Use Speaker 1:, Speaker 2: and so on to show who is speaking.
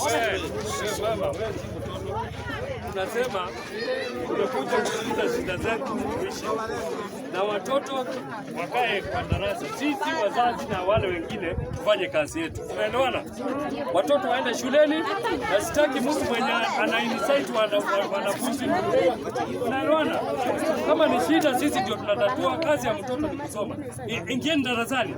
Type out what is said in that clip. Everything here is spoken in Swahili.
Speaker 1: Wewe, wewe mama, wewe si mtoto. Tunasema tumekuja kusikiza shida zetu ziishe, na watoto wakae kwa darasa. Sisi wazazi na wale wengine tufanye kazi yetu. Tunaelewana? Watoto waende shuleni, na sitaki mtu mwenye ana incite wanafunzi. Tunaelewana? Kama ni shida, sisi ndio tunatatua. Kazi ya mtoto ni kusoma. Ingieni darasani.